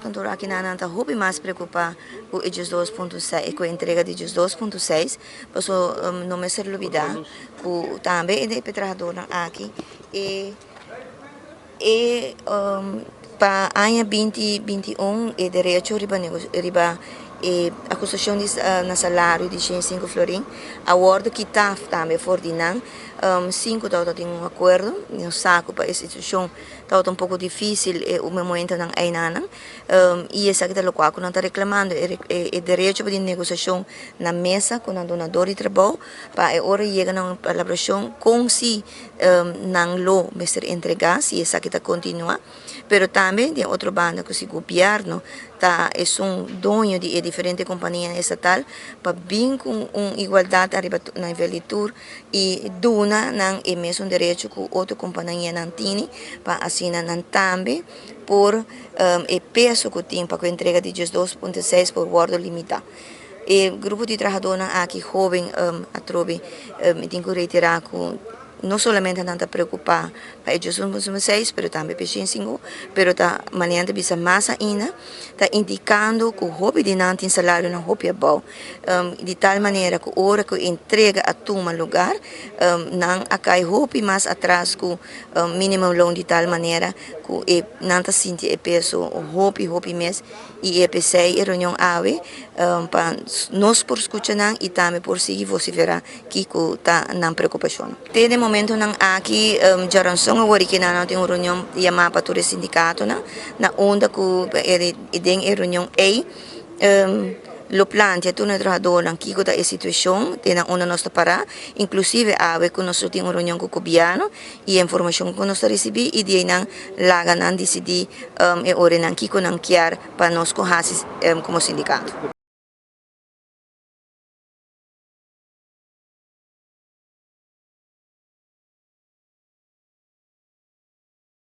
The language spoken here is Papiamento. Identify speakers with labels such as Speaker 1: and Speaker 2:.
Speaker 1: kantoor aki nan ta hopi mas preokupá ku e 12.6, ku e entrega di 12.6, paso no mester lubidá ku tambe e trahadónan aki e pa aña 2021 e derecho riba e akusashon di na salario di 5 florin a wòrdu kitá tambe for di nan. Cinco tabata tin un akuerdo, un saku pa institushon tabata un poko difísil e un momento nan einan i esaki ta lokual ku nan ta reklamando, e derecho di negosiashon na mesa ku nan dunadó di trabou pa e ora yega na un palabrashon kon si nan lo mester entregá si esaki ta kontinuá. Pero tambe di otro banda ku si gobièrnu ta esun doño di e diferente kompania estatal pa bin ku un igualdat ariba na nivel di tur i duna nan e mesun derecho ku otro kompanianan tini pa asina nan tambe por e peso ku tin pa ku entrega di 12.6 por wòrdu limitá. E grupo di trahadónan aki hóben atrobe mi tin ku reiterá ku no solamente nan ta preokupá pa e 12.6, pero tambe pa e 5, pero ta manera ta bisa mas ainda ta indikando ku hopi di nan tin salarionan hopi abou, di tal manera ku ora ku entrega a tuma lugá nan a kai hopi mas atras ku minimumloon, di tal manera ku e nan ta sinti e peso hopi hopi mes. I p'esei e reunion awe pa nos por skucha nan i tambe por sigui vosiferá kiko ta nan preokupashon. Te den momentonan aki djaranson awor i nan tin un reunion yamá pa tur e sindikatonan na unda ku den e reunion ei lo plantea tur e trahadónan kiko ta e situashon te na unda nos ta pará, inklusive awe ku nos lo tin un reunion ku gobièrnu i e informashon ku nos ta risibí i di einan laga nan disidí e oranan kiko nan kier pa nos ku hasi komo sindikato.